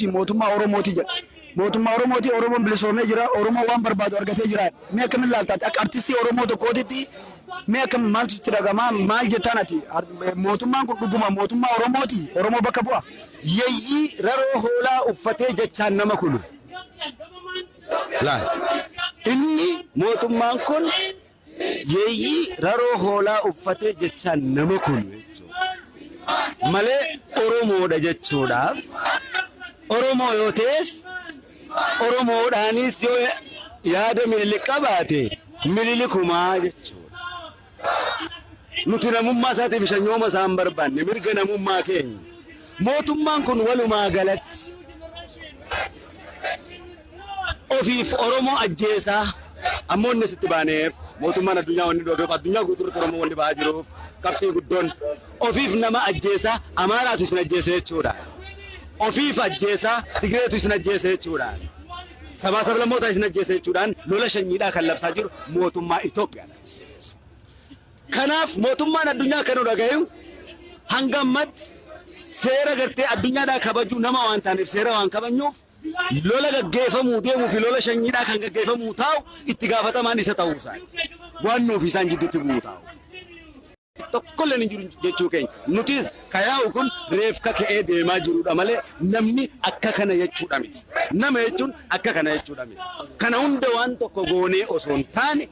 Mootummaa Oromooti jedha. Mootummaa Oromooti, Oromoon bilisoomee jira, Oromoo waan barbaadu argatee jira. Mee akkamiin ilaaltaati? Akka artistii Oromoo tokkootitti mee akkam maaltu sitti dhagama? Maal jettaan ati? Mootummaan kun dhuguma mootummaa Oromooti? Oromoo bakka bu'a? Yeeyyii raroo hoolaa uffatee jechaan nama kulu. Laal. Inni mootummaan kun yeeyyii raroo hoolaa uffatee jechaan nama kulu jechuudha. Malee Oromoodha jechuudhaaf, Oromoo yoo ta'es, Oromoodhaanis yoo yaada Minilik qabaate Minilikumaa jechuudha. Nuti namummaa isaatiif shanyooma isaa hin barbaanne, mirga namummaa keenya. Mootummaan kun walumaa galatti ofiif Oromoo ajjeesaa, ammoo inni asitti baaneef, mootummaan addunyaa wanni dhoofeef, addunyaa guutuurratti Oromoo wanni ba'aa jiruuf, qabxii guddoon ofiif nama ajjeesaa, Amaaraatu isin ajjeese jechuudha. Ofiif ajjeesaa, Tigireetu isin ajjeese jechuudha. Sabaa sablammoota isin ajjeese jechuudhaan lola shanyiidhaa kan labsaa jiru mootummaa Itoophiyaadha. Kanaaf mootummaan addunyaa kan nu dhagayu hanga ammatti seera gartee addunyaadhaa kabajuu nama waan taaneef, seera waan kabajnuuf, lola gaggeeffamuu deemuu fi lola shanyiidhaa kan gaggeeffamuu taa'u itti gaafatamaan isa ta'uu isaati. Waan nuuf isaan jidduutti bu'uu taa'u. Tokkollee hin jiru jechuu keenya. Nutis kayaa'u kun reefka ka'ee deemaa jirudha malee namni akka kana jechuudha miti. Nama jechuun akka kana jechuudha miti. Kana hunda waan tokko goonee osoo hin taane,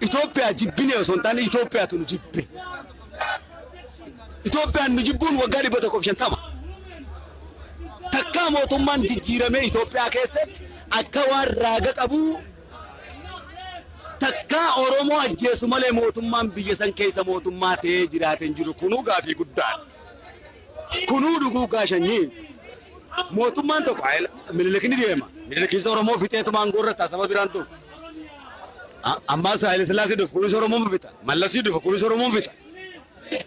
Itoophiyaa jibbinee osoo hin taane, Itoophiyaatu nu jibbe. Itoophiyaan nu jibbuun waggaa 150. Takkaa mootummaan jijjiiramee Itoophiyaa keessatti akka waan raaga qabuu takkaa Oromoo ajjeesu malee mootummaan biyya san keessa mootummaa ta'ee jiraate hin jiru. Kunuu gaafii guddaadha. Kunuu duguuggaa sanyii. Mootummaan tokko Minilik ni deema. Minilikis Oromoo fixeetuma aangoo irra ta'a, saba biraan dhufu. Ammaas Haayile Sillaasee dhufu, kunis Oromoo fixa. Mallasii dhufu, kunis Oromoo fixa.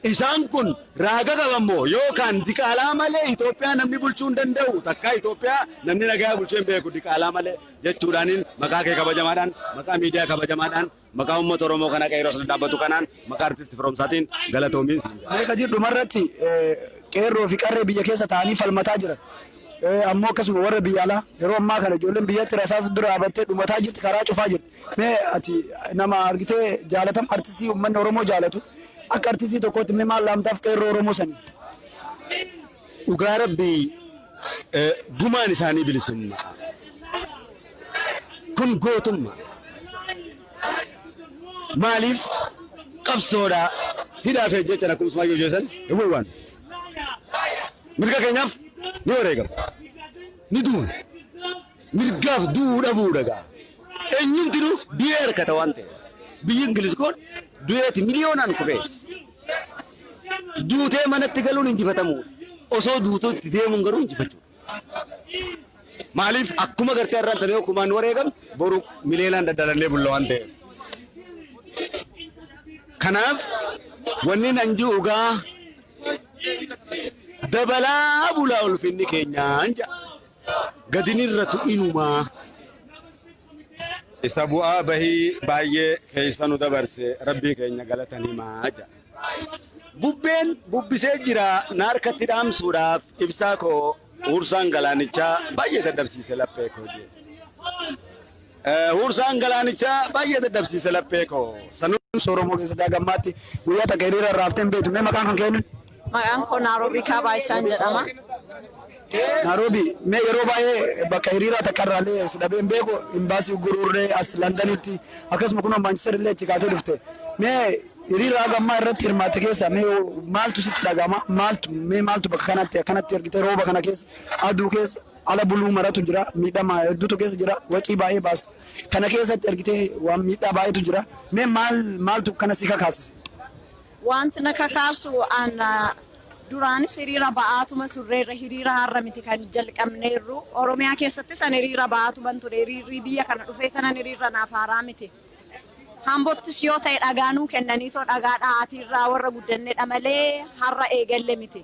Isaan kun raaga qaban moo yookaan diqaalaa malee Itoophiyaa namni bulchuu hin danda'u, takkaa Itoophiyaa namni nagaa bulchuu hin beeku diqaalaa malee jechuudhaaniin, maqaa kee kabajamaadhaan, maqaa miidiyaa kabajamaadhaan, maqaa uummata Oromoo kana qeerroo sana dhaabbatu kanaan, maqaa artisti Firoomsaatiin galatoomiin siin jedha. Mee Kadir, dhumarratti qeerroo fi qarree biyya keessa taa'anii falmataa jiran, ammoo akkasuma warra biyya alaa, yeroo ammaa kana ijoolleen biyyatti rasaasa dura dhaabattee dhumataa jirti, karaa cufaa jirti. Mee ati nama argitee jaalatama, artistii uummanni Oromoo jaalatu, akka artistii tokkootti mee maal laamtaaf qeerroo Oromoo sanii? Dhugaa rabbii, gumaan isaanii bilisummaa. Kun gootummaa. Maaliif qabsoodha hidhaa fi jechan akkuma Usmaayyoo jeessan hin waan. Mirga keenyaaf ni wareegama. Ni duuna. Mirgaaf du'uu dhabuudha gaa. Eenyumtinuu du'ee harkata waan ta'eef. Biyyi Ingiliz kun du'eeti miliyoonaan kufee. Duutee manatti galuun injifatamuudha. Osoo duutuu itti deemuun garuu injifachuudha. Maaliif akkuma gartee irraan tanee kumaan wareegam, boru miliyoonaan daddalannee bulla waan ta'eef. Kanaaf wanni nan ji'u gaa dabalaa bulaa ulfinni keenyaan jedha. Gadinirratu inumaa. Isa bu'aa bahii baay'ee keessa nu dabarse rabbii keenya galatan himaa jedha. Bubbeen bubbisee jira na harkatti dhaamsuudhaaf, ibsaa koo huursaan galaanichaa baay'ee dadhabsiise laphee koo jedhe. Huursaan galaanichaa baay'ee dadhabsiise laphee koo. Sanuu Oromoo keessatti hagammaatti guyyaa takka hiriira irraa hin beektu. Mee maqaan kan kennu? Maqaan koo Naaroobii Kaabaa isaan jedhama. Naaroobii, mee yeroo baay'ee bakka hiriira takka irraallee si dhabee hin beeku, imbaasii gurgurree as Londanitti, akkasuma kunoo Maanchister illee achi kaatee dhufte. Mee hiriira hagammaa irratti hirmaatte keessa mee maaltu sitti dhagama? Maaltu mee maaltu bakka kanatti akkanatti argite? Rooba kana keessa, aduu keessa, ala buluu maratu jira, miidhama hedduutu keessa jira, wacii baay'ee baasta. Kana keessatti argitee waan miidhaa baay'eetu jira. Mee maal maaltu kana si kakaasise? Wanti na kakaasu, an duraanis hiriira ba'aatuma turreerra, hiriira har'a miti kan jalqabneerru. Oromiyaa keessattis an hiriira ba'aatuman ture. Hiriirri biyya kana dhufee kanan hiriirra naaf haaraa miti. Hambottis yoo ta'e dhagaanuu kennaniitoo dhagaa dha'aatiirraa warra guddannedha malee har'a eegalle miti.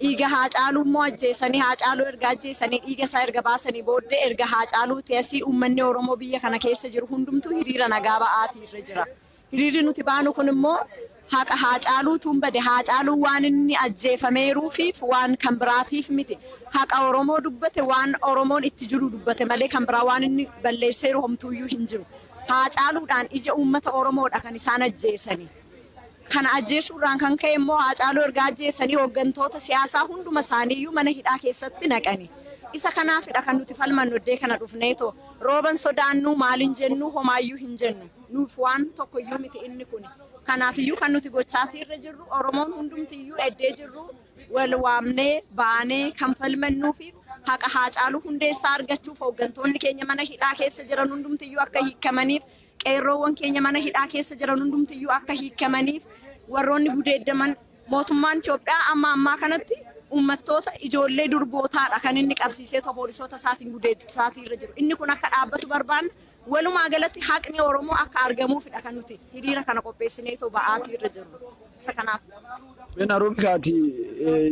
Dhiiga Haacaaluu immoo ajjeesanii, Haacaaluu erga ajjeesanii, dhiiga isaa erga baasanii booddee, erga Haacaaluu ta'esii uummanni Oromoo biyya kana keessa jiru hundumtuu hiriira nagaa ba'aatiirra jira. Hiriirri nuti baanu kun immoo haqa Haacaaluutu hin bade. Haacaaluun waan inni ajjeefameeruufiif waan kan biraatiif miti. Haqa Oromoo dubbate, waan Oromoon itti jiru dubbate malee kan biraa waan inni balleesseeru homtuuyyuu hin jiru. Haacaaluudhaan ija uummata Oromoodha kan isaan ajjeesanii. Kana ajjeesuudhaan kan ka'e immoo Haacaaluu erga ajjeesanii hooggantoota siyaasaa hunduma isaaniiyyuu mana hidhaa keessatti naqani. Isa kanaafidha kan nuti falmannu iddee kana dhufneetoo. Rooban sodaannu, maaliin jennu, homaayyuu hin jennu. Nuuf waan tokkoyyuu miti inni kuni. Kanaafiyyuu kan nuti gochaatii irra jirru, Oromoon hundumtiyyuu eddee jirru wal waamnee baanee kan falmannuu fi haqa Haacaaluu Hundeessaa argachuuf, hooggantoonni keenya mana hidhaa keessa jiran hundumtiyyuu akka hiikamaniif, qeerroowwan keenya mana hidhaa keessa jiran hundumtiyyuu akka hiikamaniif, warroonni gudeeddaman, mootummaan Itoophiyaa amma ammaa kanatti uummattoota ijoollee durbootaadha kan inni qabsiisee poolisoota isaatiin gudeedsaatii irra jiru. Inni kun akka dhaabbatu barbaanna. Walumaa galatti haqni Oromoo akka argamuufidha kan nuti hiriira kana qopheessineetoo ba'aatii irra jirru. Isa kanaaf. Mee Naaroobi kaati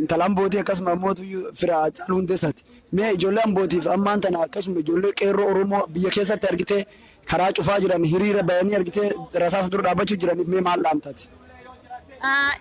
intala Ambootii, akkasuma immoo fira Haacaaluu Hundeessaati. Mee ijoollee Ambootiif ammaan tana akkasuma ijoollee qeerroo Oromoo biyya keessatti argitee karaa cufaa jiran, hiriira bayanii argitee rasaasa dura dhaabbachuu jiraniif mee maal dhaamtaati?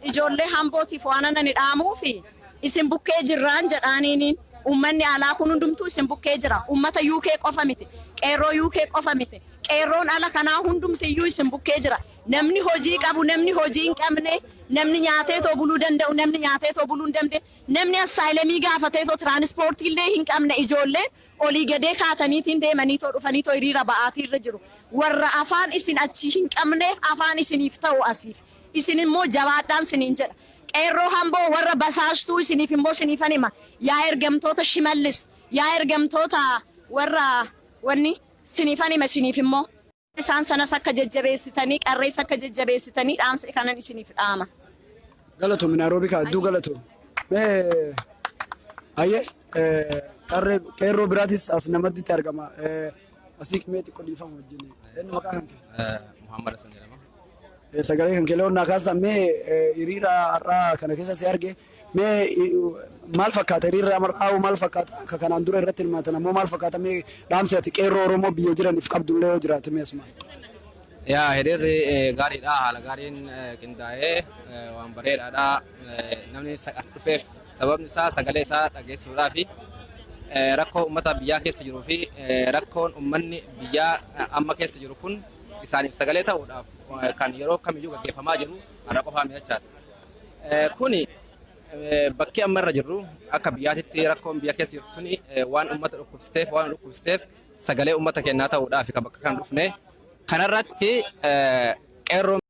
Ijoollee Ambootiif waan ani dhaamuufi, isin bukkee jirraan jedhaaniin. Uummanni alaa kun hundumtuu isin bukkee jira. Uummata UK qofa miti. Qeerroo UK qofa miti. Qeerroon ala kanaa hundumtiyyuu isin bukkee jira. Namni hojii qabu, namni hojii hin qabne, namni nyaatee too buluu danda'u, namni nyaatee too buluu hin dandeenye, namni asylumii gaafatee too tiraanispoortii illee hin qabne, ijoolleen olii gadee kaataniitiin deemanii too dhufanii too hiriira ba'aatii irra jiru. Warra afaan isin achii hin qabneef afaan isiniif ta'u asiif. Isin immoo jabaadhaan isiniin jedha. Qeerroo Amboo warra basaastuu isiniif immoo isiniifan hima. Yaa ergamtoota Shimallis, yaa ergamtoota warra wanni, isiniifan hima isiniif immoo. Isaan sanas akka jajjabeessitanii, qarrees akka jajjabeessitanii dhaamsa kanan isiniif dhaama. Galatoomi Naaroobi kaa, hedduu galatoomi. Mee hayyee, qarree qeerroo biraatis as namatti argama. Asii mee xiqqoo dhiifama wajjin. Eenyu maqaa kan kee? Muhammad Hassan jedhama. Sagalee kan kelee onnaa kaastan. Mee hiriira har'aa kana keessa si arge, mee maal fakkaata hiriirri har'aa, maal fakkaata? Akka kanaan dura irratti hirmaatan ammoo maal fakkaata? Mee dhaamsi ati qeerroo Oromoo biyya jiraniif qabdullee yoo jiraate mee asumaan. Yaa, hiriirri gaariidha. Haala gaariin qindaa'ee waan bareedaadha. Namni as dhufeef sababni isaa sagalee isaa dhageessisuudhaa fi rakkoo uummata biyyaa keessa jiruu fi rakkoon uummanni biyyaa amma keessa jiru kun isaaniif sagalee ta'uudhaaf kan yeroo kamiyyuu gaggeeffamaa jiru har'a qofaa miti jechaadha. Kuni bakki amma irra jirru akka biyyaatitti rakkoon biyya keessa jirtu suni waan uummata dhukkubsiteef sagalee uummata kennaa ta'uudhaaf kan bakka kan dhufne. Kanarratti qeerroon